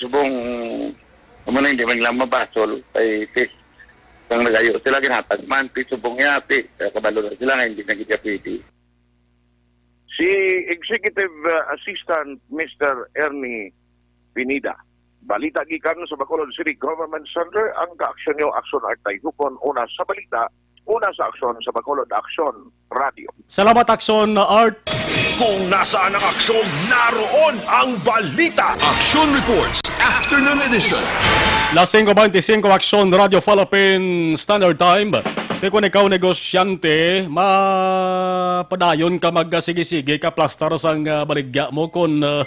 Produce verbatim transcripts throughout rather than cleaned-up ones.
Subong, amo na, hindi man lang mabasol. Kay, sis, kung nagayo sila, ginhatag man, sis, subong niya, sis, eh, kabalo na sila nga hindi na gid pwede. Si Executive, uh, Assistant Mister Ernie Pineda. Balita gikan sa Bacolod City Government Center, ang kaaksyon niyo, aksyon at tayhukon, una sa balita, una sa aksyon sa Bacolod Aksyon Radio. Salamat, Aksyon Art. Kung nasaan ang aksyon, naroon ang balita. Action Reports, Afternoon Edition. Las singko beintisinko, Aksyon Radio Philippine Standard Time. Te, kung ikaw negosyante, mapadayon ka magsige-sige ka plastar sang, ah, baligya mo kung, ah,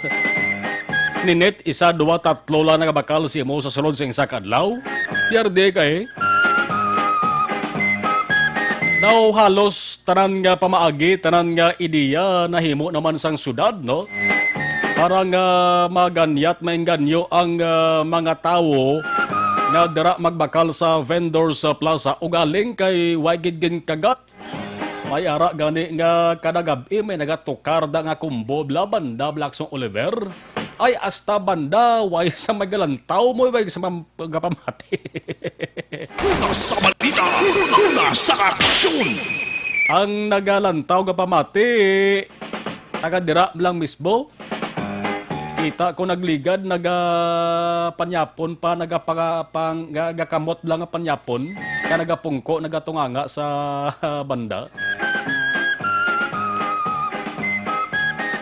ninit isa, dua, tatlo lang nagabakal si mo sa sulod sa isa ka adlaw. Pierde ka, eh. Daw halos tanan nga pamaagi, tanan nga ideya nahimo naman sang syudad, no? Para nga maganyat, maengganyo ang, ah, mga tawo nga dira magbakal sa Vendors Plaza. Ugaling kay way gid ginkagat. May ara gani nga kada gab-i may nagatukar da nga combo, bla, banda, Blackson Oliver. Ay, hasta banda, way sa magalantaw mo, way sa mam-, gapamati. Una sa balita, una sa aksyon. Ang nagalantaw nga pamati, taga dira lang mismo. Kita ko nagligad, nagapanyapon pa, nagapanga-, pang-, ga-, gakamot lang nga panyapon, ka nagapungko, nagatunganga sa banda.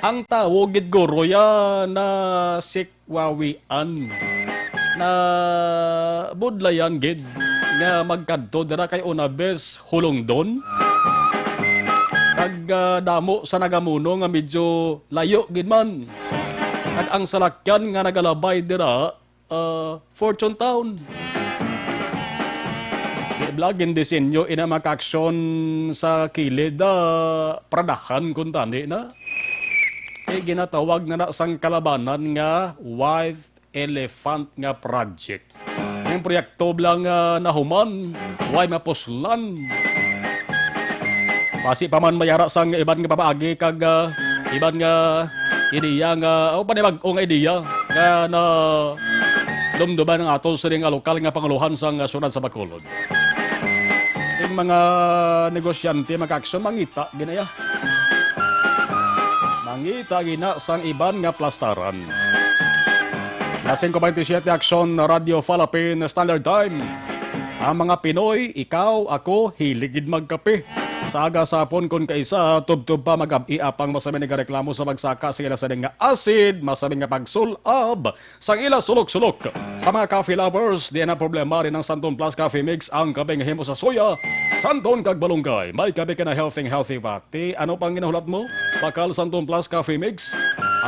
Ang tawo gid guro ya na sik wawian. Na budlayan gid nga magkadto dira kay una bes hulongdon. Kag, ah, damo sa nagamuno nga medyo layo gid man. Kag ang salakyan nga nagalabay dira, ah, Fortune Town. Di bala gindisenyo ina makaaksyon sa kilid, ah, Pradahan kun tani na. Kay ginatawag na na sang kalabanan nga White Elephant nga project. Ang proyekto bala nga nahuman, way mapuslan. Basi pa man may ara sang iban nga pamaagi kag, ah, iban nga ideya nga, o panibag-o nga ideya nga na dumduman ang ato sining, ah, lokal nga pangulohan sang, ah, syudad sa Bacolod. Ang mga negosyante, mga aksyon, mangita, ginaya. Mangita gina sang iban nga plastaran. Las singko beintisyete, Aksyon Radio Philippine Standard Time. Ang mga Pinoy, ikaw, ako, hilig gid magkape. Sa aga, sa hapon, kun kaisa, tubtob pa, magab-i apang masami nagareklamo sa pagsaka sa ila sa nga asid, masami nga pagsul-ab, sang ila sulok-sulok. Sa mga coffee lovers, di na problema rin ang Santon Plus Coffee Mix, ang kape nga himo sa soya, santon kag balunggay. May kape ka na healthy, healthy pa. Ti, ano pang ginahulat mo? Bakal Santon Plus Coffee Mix.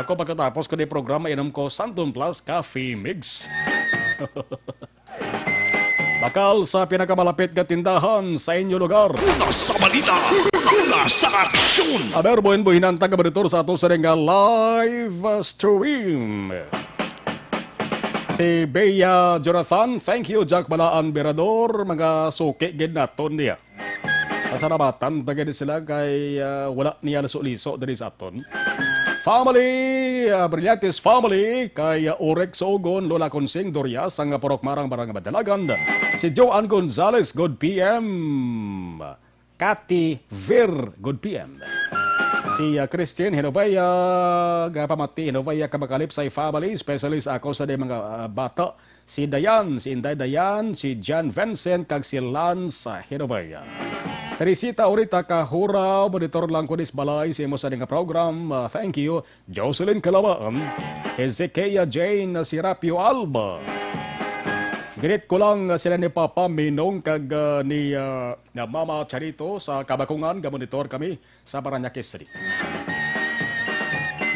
Ako pagkatapos ko di programa, inom ko Santon Plus Coffee Mix. Bakal sa pinakamalapit nga tindahan sa inyo lugar. Una sa balita, una sa aksyon. Aber, buhin-buhinan, taga-monitor sa ato sa nga live stream. Si Bea Jonathan, thank you, Jack Balaan Berador, mga suki gid naton niya. Pasalamatan ta gid sila kay, ah, wala niya liso-liso diri sa aton. Family, ah, Brillantes family, kay, ah, Orek Sogon, Lola Consing Dorias, ang Purok Marang, Barangay Madalagan. Si Joan Gonzalez, good P M. Cathy Vir, good P M. Si, ah, Christine Hinovea, gapamati Hinovea, kamakalip sa family, especially sa ako sa di mga, ah, bata. Si Dayan, si Inday Dayan, si John Vincent, kag si Lance Hinovea. Teresita Orita Kahura, monitor lang ko dis balay sa imo sa nga program. Ah, thank you. Jocelyn Kalawaan, Hezekia Jane, Serapio Alba. Greet ko lang, ah, sila ni Papa Minong kag, ah, ni, ah, na Mama Charito sa Kabakungan, ga-monitor kami sa Parañaque City.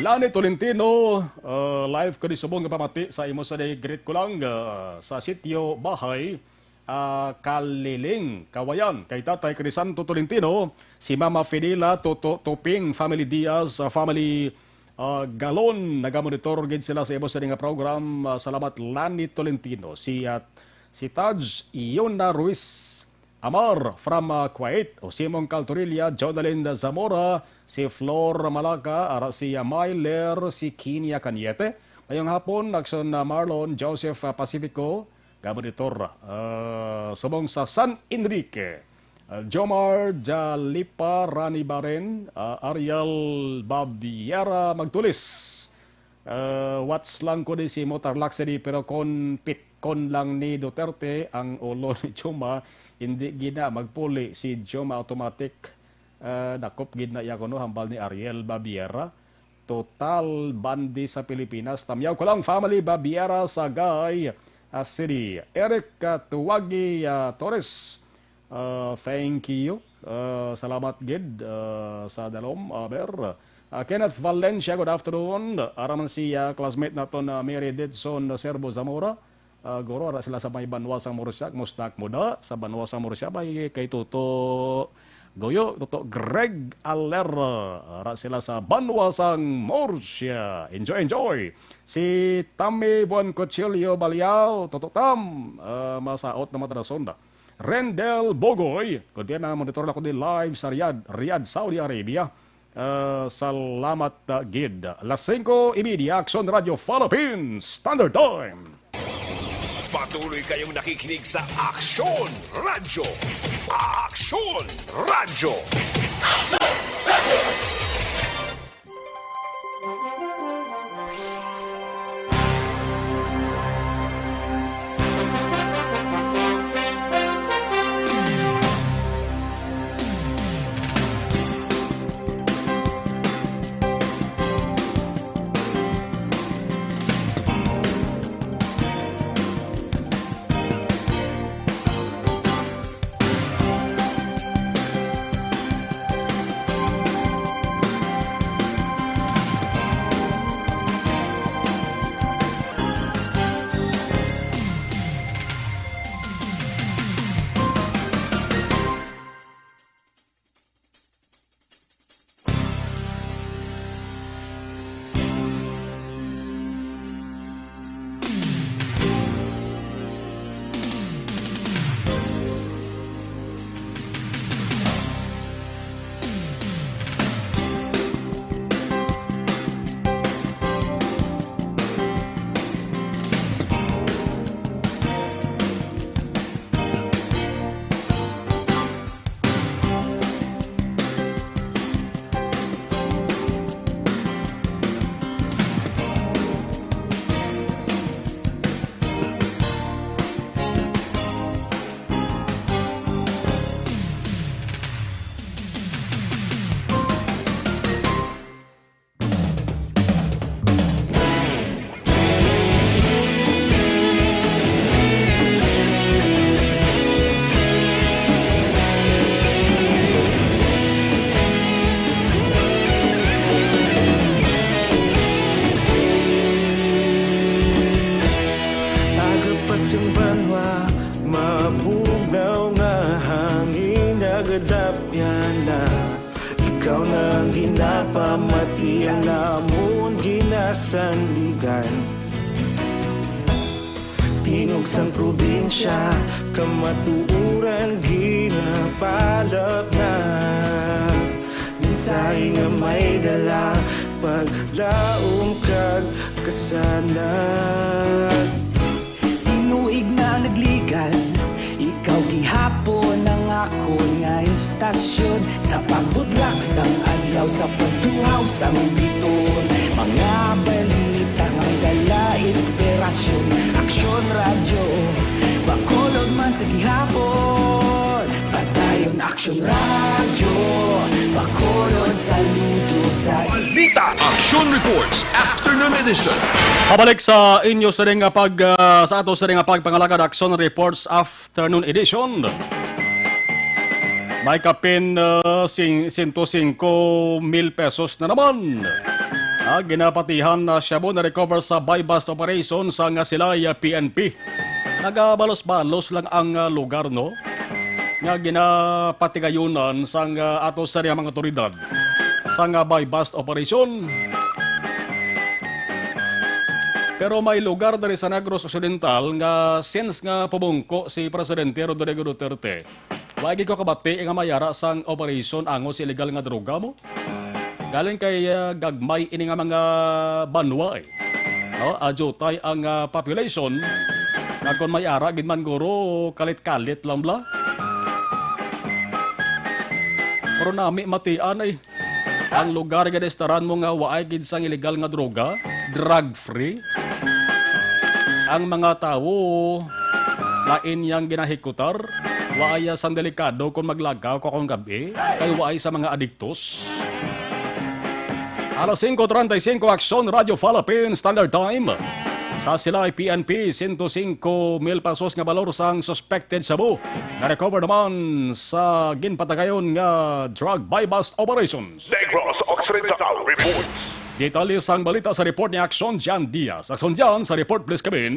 Lani Tolentino, uh, live ko di subong nga pamati sa imo sa day, greet ko lang, uh, sa sitio Bahay, uh, Kaliling, Kawayan, kay Tatay Crisanto Tolentino, si Mama Fidela, Toto, Toping, Family Diaz, uh, Family, uh, Galon, nagamonitor gid sila sa imo sa nga program. Uh, salamat, Lani Tolentino. Si, uh, si Taj Yona Ruiz, Amar from, uh, Kuwait, o Simon Caltorilla, Jodalyn Zamora, si Flor Malaga, ara si, uh, Myler, si Kinia Cañete, Mayong hapon, Action, ah, Marlon, Joseph, ah, Pacifico, nga monitor, ah, subong sa San Enrique. Ah, Jomar Jalipa, Rani Baren, ah, Ariel Babiera Magtulis. Ah, watch lang ko di si Motarlac City, pero kon pitkon lang ni Duterte ang ulo ni Joma, hindi gina magpuli si Joma automatic. Ah, dakop gid na iya kuno, hambal ni Ariel Babiera. Total bandi sa Pilipinas. Tamyaw ko lang, family Babiera, Sagay, ah, City. Eric, ah, Tuwagi, ah, Torres. Ah, thank you. Ah, salamat gid, ah, sa dalom, aber. Ah, Kenneth Valencia, good afternoon. Ara man si, ah, classmate naton, ah, Mary Didson Servo Zamora. Ah, guro, ara sila sa may banwa sang Murcia. Kumusta mo da sa banwa sang Murcia? May kay Toto Goyo, Toto Greg Aler. Ara sila sa banwa sang Murcia. Enjoy, enjoy. Si Tammy Buan Cuchillo Baliao, Toto Tam, ah, masaot na matarasonda. Rendel Bogoy, good PM, monitor na ko di live sa Riyadh, Riyadh, Saudi Arabia. Ah, salamat, ah, gid. Las singko y media, Action Radio Philippines Standard Time. Patuloy kayong nakikinig sa Action Radio. Action Radio. Agapas ang banwa, mabugnaw nga hangin, nagadapyan na. Ikaw na ang ginapamati, ang amon ginasandigan. Tingog sang probinsya, kamatuoran ginapalapnag. Mensahe nga may dala, paglaom kag kasanag. Tinuig na nagligan, ikaw gihapon ang akon nga istasyon. Sa pagbudlak sang adlaw, sa pagtuhaw sang biton, mga balita nga may dala inspirasyon. Aksyon Radyo, Bacolod man sa gihapon. Padayon Aksyon Radyo, Bacolod, saludo sa Balita. Aksyon Reports, Afternoon Edition. Pabalik sa inyo sa ring nga pag, ah, sa ato sa ring nga pagpangalagad, Aksyon Reports Afternoon Edition. May kapin, ah, sing-, sento singko mil pesos na naman. Ah, ginapatihan na shabu na recover sa buy-bust operation sang Silay, ah, P N P. Nagabalos-balos lang ang, ah, lugar, no, nga ginapatigayunan sang, ah, ato sa mga otoridad sang, ah, buy-bust operation. Pero may lugar diri sa Negros Occidental nga since nga pabungko si Presidente Rodrigo Duterte, wa gid ko kabati nga may ara sang operation angot sa illegal nga droga mo. Galing kay, ah, gagmay ini nga mga banwa, eh. No, ah, jutay ang, ah, population. Nga kon may ara gid man guro, kalit-kalit lang bala. Pero nami matian ay ang lugar nga estaran mo nga waay gid sang illegal nga droga, drug free. Ang mga tawo lain yang ginahikutar, waay sang delikado kon maglagaw ka kon gabi, kay waay sa mga adiktos. Alas singko treinta y cinco, Aksyon Radyo Philippine Standard Time. Sa Silay P N P, sento singko mil pesos nga balor sang suspected shabu na recover naman sa ginpatagayon nga drug buy-bust operations. Negros Occidental reports. Detalye sang balita sa report ni Aksyon Jan Diaz. Aksyon Jan, sa report, please come in.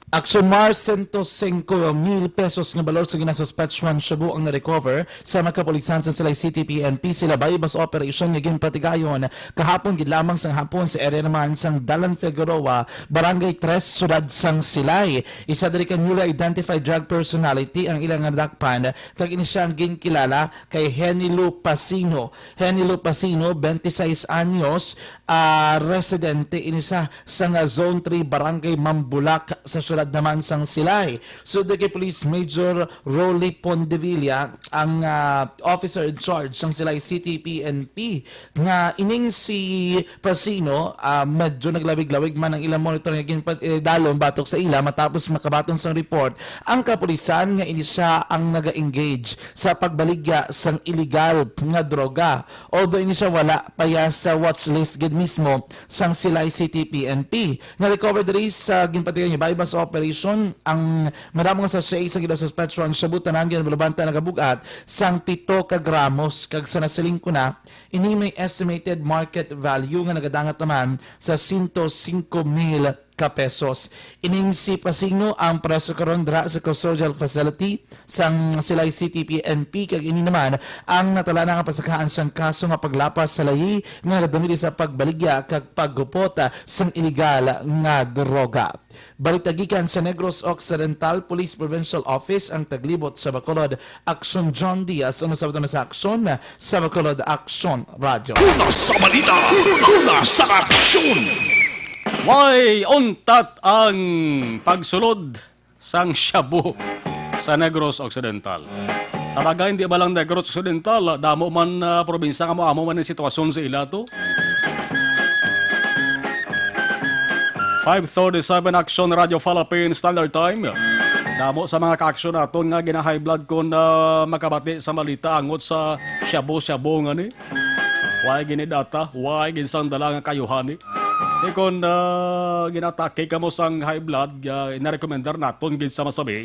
Aksyon Mars, sento singko mil pesos nga balor sa ginasuspetswang shabu ang na-recover sa mga kapulisan sa Silay City P N P. Sila buy-bust operation nga ginpatigayon kahapon gid lamang sang hapon sa area naman sang Dalan Figueroa, Barangay Tres, Siyudad sang Silay. Isa diri ka newly identified drug personality ang ilang nadakpan, kag ini siya ang ginkilala kay Henny Lou Pasino. Henny Lou Pasino, twenty-six anyos, ah, residente ini sa, sa nga Zone three, Barangay Mambulak, sa siyudad naman sang Silay. Sud kay Police Major Rolly Pondevilla, ang, ah, officer in charge sang Silay City P N P, nga ining si Pasino, ah, medyo naglawig-lawig man ang ilang monitor nga ginpa-, eh, dalom batok sa ila matapos makabaton sang report ang kapulisan nga ini siya ang naga-engage sa pagbaligya sang illegal nga droga. Although ini siya wala pa ya sa watch list gid mismo sang Silay City P N P. Na-recover diri sa ginpatigayon nga buy-bust operation ang madamo nga sachet sa ginasuspetswang shabu, tanan gid ang balabanta nagabug-at sang pito ka gramos, kag sa nasiling ko na, ini may estimated market value nga nagadangat naman sa sento singko mil ka pesos. Ining si Pasino ang preso karon dira sa custodial facility sang Silay City P N P, kag ini naman ang natala na nga pasakahan sang kaso nga paglapas sa layi nga nadumili sa pagbaligya kag paggupot, ah, sang iligal nga droga. Balita gikan sa Negros Occidental Police Provincial Office, ang taglibot sa Bacolod, Aksyon John Diaz, ang nasabot naman sa aksyon sa Bacolod Aksyon Radyo. Una sa balita, una sa aksyon. Way untat ang pagsulod sang shabu sa Negros Occidental. Sa bagay, hindi ba lang Negros Occidental, damo man, ah, probinsya nga mo amo man ang sitwasyon sa ila to. Five thirty-seven, Aksyon Radyo Philippine Standard Time. Damo sa mga kaaksyon naton nga gina-high blood kon, ah, makabati sa balita angot sa shabu-shabu nga ni. Way gini data, way gid sang dala nga kayuhani. Kay kon, ah, ginatake kamo sang high blood, ah, inarekomendar naton gid sa masabi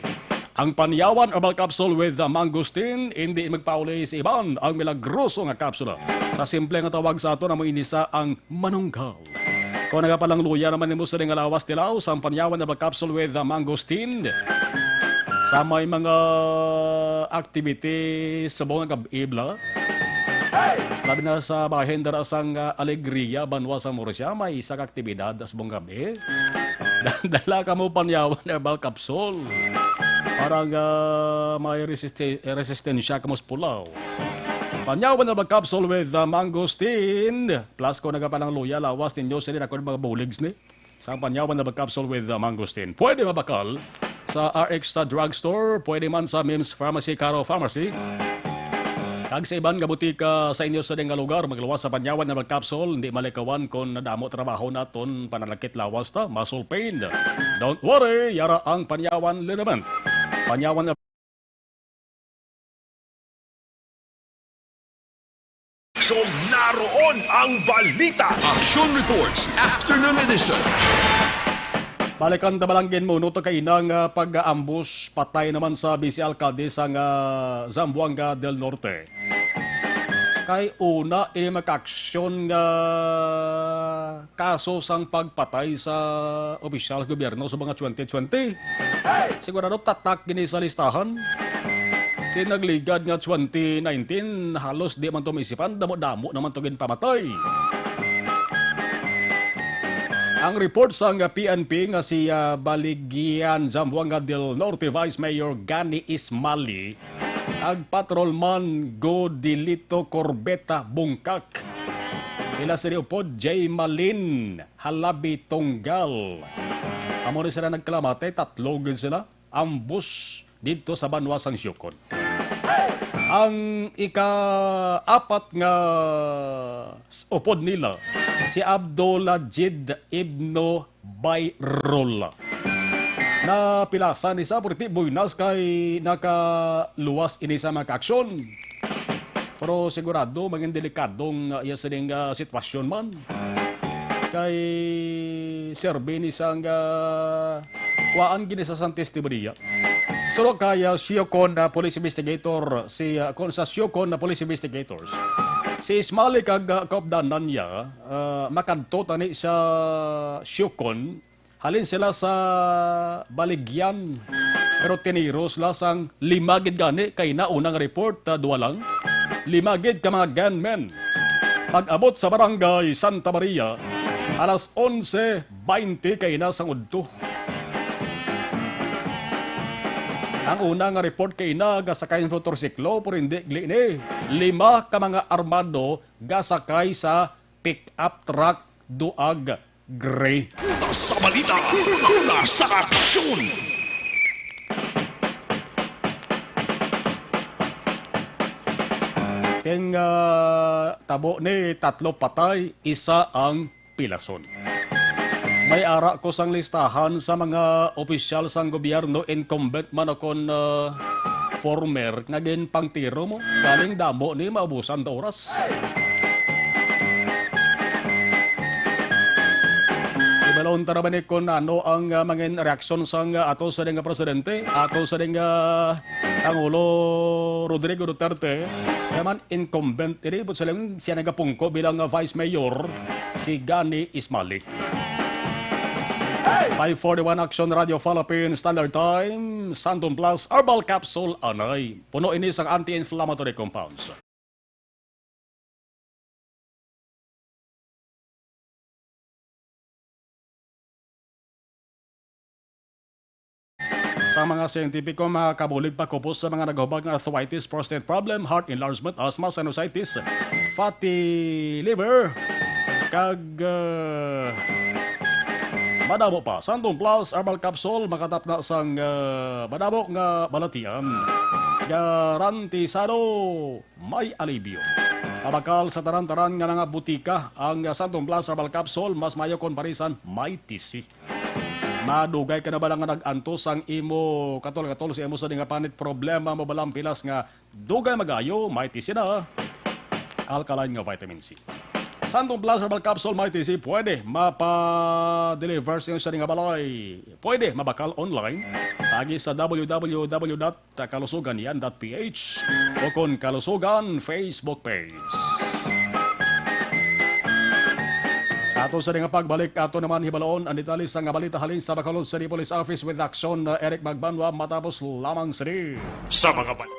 ang Panyawan Herbal Capsule with, ah, Mangosteen, hindi magpauli sa iban ang milagroso nga kapsula. Sa simple nga tawag sa aton, amo ini sa ang manunggal. Kung nagapalang luya naman nimo sa nga lawas, tilaw sang Panyawan Herbal Capsule with, ah, Mangosteen. Sa may mga activity sa mga gab-, ibla, labi na sa bahin dara sang, ah, Alegria, banwa sa Murcia, may isa ka aktibidad sa bunggabi. Dala ka mo Panyawan Herbal Capsule. Para nga may resiste-, resistensya ka mo sa pulaw. Panyawan Herbal Capsule with, ah, Mangosteen. Plus, kung nagapalang luya, lawas ninyo sila na kung mga buligs ni. Sang Panyawan Herbal Capsule with, uh, Mangosteen. Pwede mabakal sa R X sa drugstore, pwede man sa Mims Pharmacy, Caro Pharmacy. Kag sa iban nga butika sa inyo sa nga lugar, magluwas sa Panyawan Herbal Capsule, hindi malikawan kung nadamo trabaho naton, panalakit lawas ta, muscle pain. Don't worry, yara ang Panyawan Liniment. Panyawan So, naroon ang balita. Action Reports, Afternoon Edition. Balikan ta ba lang gid mo, no, to kay inang, ah, pag-aambus patay naman sa Vice Alcalde sang, ah, Zamboanga del Norte. Kay una, ini makaaksyon nga kaso sang pagpatay sa opisyal sa gobyerno sa mga twenty twenty. Sigurado tatak gini sa listahan. Ti nagligad nga twenty nineteen, halos di man to maisipan, damo-damo naman to ginpamatay. Ang report sang P N P nga si, ah, Baligian Zamboanga del Norte Vice Mayor Gani Ismali, ag Patrolman Godilito Corbeta Bungkak. Ila sini upod, J Malin Halabi Tunggal. Amo ni sila nagkalamati, tatlo gid sila. Ambos didto sa banwa sang Siocon. Ang ika-apat nga s-, upod nila, si Abdulajid Ibno Bayrol. Napilasan ni sa Puriti Buenas kay nakaluwas ini sa mga aksyon. Pero sigurado, maging delikadong, uh, iya sining, uh, sitwasyon man. Kay serbi ni sang, uh, kuwaan gini sa Santis Tiburiya. Suno kay, uh, Siocon, uh, police investigator, si, uh, kon sa Siocon na police investigators. Si Ismali kag, uh, kaupdanan niya, uh, makadto tani sa Siocon, halin sila sa Baligyan, pero tiniro sila sang lima gid gani kay naunang report, ah, duha lang. Lima gid ka mga gunmen. Pag-abot sa barangay Santa Maria, alas onse baynte kay na sang udto. Ang una nga report kay na gasakay sa motorsiklo, pero hindi gli ni. Lima ka mga armado gasakay sa pick-up truck, duag gray. Una sa balita, una sa aksyon. King, ah, tabo ni tatlo patay, isa ang pilason. May ara ko sang listahan sa mga opisyal sang gobyerno, incumbent man o kon, ah, former, nga ginpangtiro mo. Galing damo ni maubusan ta oras. Ibalon ta naman ni kung ano ang, ah, mga reaksyon sang, ah, ato sa nga presidente, ato sa nga Pangulo Rodrigo Duterte. Naman incumbent ini, but sa lang siya nagapungko bilang, ah, vice mayor, si Gani Ismali. Five forty-one Action Radio Philippines Standard Time, Santon Plus Herbal Capsule Anay. Puno ini sang anti-inflammatory compounds. Sa mga siyentipiko, makabulig pa kupos sa mga naghubag nga arthritis, prostate problem, heart enlargement, asthma, sinusitis, fatty liver, kag, uh, madamo pa. Santon Plus Herbal Capsule, makatapna sang, uh, madamo nga balatian. Garantisado may alibyo. Mabakal sa tanan-tanan nga mga butika ang Santon Plus Herbal Capsule, mas mayo kon parisan may tisi. Madugay ka na ba lang nga nag-antos ang imo katol-katol sa imo sa nga panit problema mo balang pilas nga dugay magayo, may tisi na alkaline nga vitamin C. Santon Plus Herbal Capsule may tisi pwede mapa-deliver sa inyo sa nga balay. Pwede mabakal online. Agi sa W W W dot kalusugan yan dot P H o kon Kalusugan Facebook page. Ato sa nga pagbalik, ato naman hibaloon ang detalye sa nga balita halin sa Bacolod City Police Office with Action, uh, Eric Magbanwa matapos lamang sini. Sa mga bal-